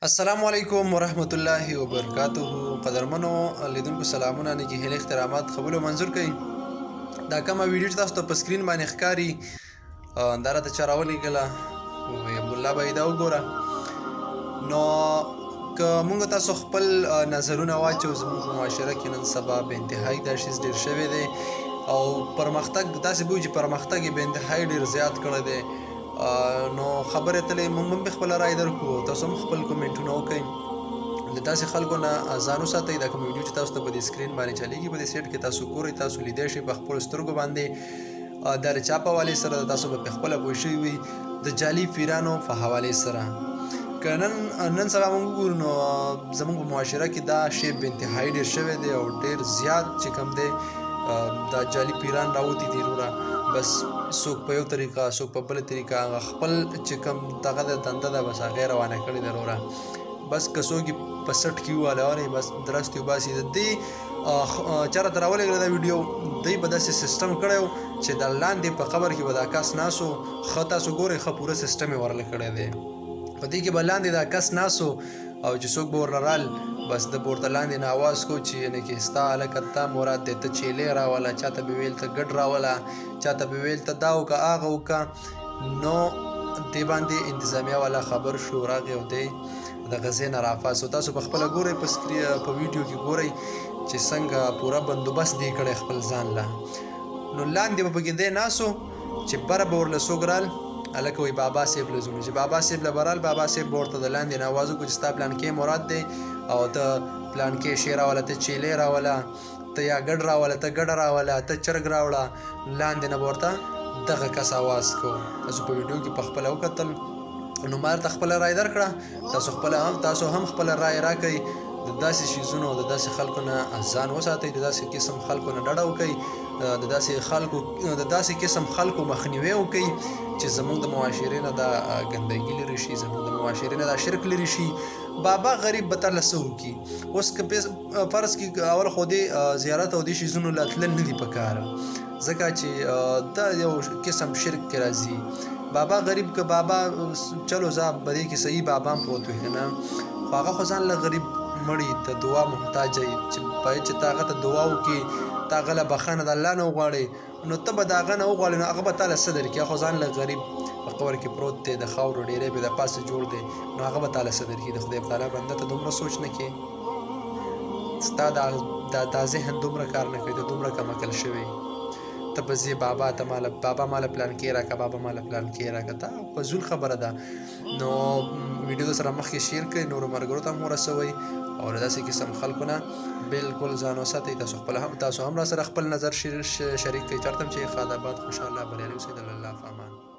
السلام علیکم ورحمت الله وبرکاته. قدرمنو لیدونکو، سلامونه، نیکې هیلې، احترامات قبول او منظور کړئ. دا کومه ویډیو چې تاسو ته په سکرین باندې ښکاري، دا راته چا راولېږله، وایي عبدالله بھائی دا وګوره. نو که موږ تاسو خپل نظرونه واچو، زموږ په معاشره کې نن سبا به انتهایی دا شیز ډېر شوی دی او پرمختګ داسې بوی چې پرمختګ یې به انتهایی ډېر زیات کړی دی. نو خبرې تلې موږ هم خپله رای درکړو، تاسو هم خپل کومنټونه وکړئ. د داسې خلکو نه ځان وساتئ. دا کوم ویډیو چې تاسو ته په دې سکرین باندې چلیږي، په دې سیټ کې تاسو ګورئ، تاسو لیدای شئ په خپلو سترګو باندې، دا د چا په حوالې سره، تاسو به په خپله پوه شوي وي، د جعلي پیرانو په حوالې سره. که نن سبا موږ وګورو، نو زموږ په معاشره کې دا شی به انتهایی ډېر شوی دی او ډېر زیات چې کوم دی، دا جعلي پیران راوتي دي وروره. بس څوک په یو طریقه، څوک په بله طریقه، هغه خپل چې کوم دغه د دنده ده، بس هغه یې روانه کړې ده وروره. بس که څوک یې په سټ کې وواله ورې، بس درست یې وباسي. د دې چا راته راولېږله دا ویډیو، دی به داسې سیستم کړی و چې د لاندې په قبر کې به دا کس ناست و. ښه تاسو ګورئ، ښه پوره سیستم یې ورله کړی دی. په دې کې به لاندې دا کس ناست و او چې څوک به ورله رال، بس د پورته لاندې نه اواز کو چې یعنې کې ستا هلکه تا مراد دی، ته چیلې راوله. چاته به ویل ته ګډ راوله، چاته به ویل ته دا وکړه، هغه وکړه. نو دې باندې انتظامیه والا خبر شو، راغی او دی د غزې نه رافاسو. تاسو په خپله ګورئ، په سکرین په ویډیو کې ګورئ چې څنګه پوره بندوبست دی کړی خپل ځان له. نو لاندې به پکې دی ناسو، چې بره به ورله څوک رال، هلکه وایي بابا صاحب له ځو. چې بابا صاحب له به رال، بابا صاحب به ورته د لاندې نه اواز وکړو چې ستا پلان کې مراد دی او ته پلان کې شی راوله، ته چیلې راوله، ته یا ګډ راوله، ته ګډه راوله، ته چرګ راوړه. لاندې نه به ورته دغه کس اواز کو. تاسو په ویډیو کې په خپله وکتل. نو ما درته خپله رای درکړه، تاسو هم خپله رای راکړئ. د داسې شیزونو، د داسې خلکو نه ځان وساتئ، د داسې قسم خلکو نه ډډه وکړئ، د داسې خلکو، د داسې قسم خلکو مخنیوی وکړئ چې زموږ د معاشرې نه دا ګندګي لرې شي، زموږ د معاشرې نه دا شرک لرې شي. بابا غریب به ترله څه وکړي؟ اوس که فرض کې اول خو دې زیارت او دې شیزونو له تلل نه دي پکار، ځکه چې دا یو قسم شرک کې راځي. بابا غریب که بابا چلو ځه، په دې کې صحیح بابا هم پروت وي که نه، خو هغه خو ځان له غریب مړي ته دعا محتاج وي چې باید چې ته هغه ته دعا وکړي، ته هغه له بخښنه د الله نه وغواړې. نو ته به د هغه نه وغواړې، نو هغه به تا له څه درکړي؟ خو ځان له غریب په قبر کې پروت دی، د خاورو ډېری به د پاسه جوړ دی، نو هغه به تا له څه درکړي؟ د خدای تعالی بنده ته دومره سوچ نه کې، ستا دا ذهن دومره کار نه کوي، ته دومره کم عقل شوی. ته به ځې بابا ته، ماله بابا ماله پلان کې راکه، بابا ماله پلان کې راکه، دا فضول خبره ده. نو ویډیو سره مخکې شیر کړئ، نورو ملګرو ته هم ورسوئ او له داسې قسم خلکو نه بالکل ځان وساتئ. تاسو هم را سره خپل نظر شریک کړئ. چېرته هم چې ښاد، آباد، خوشحاله، بریالي اوسئ. د الله په امان.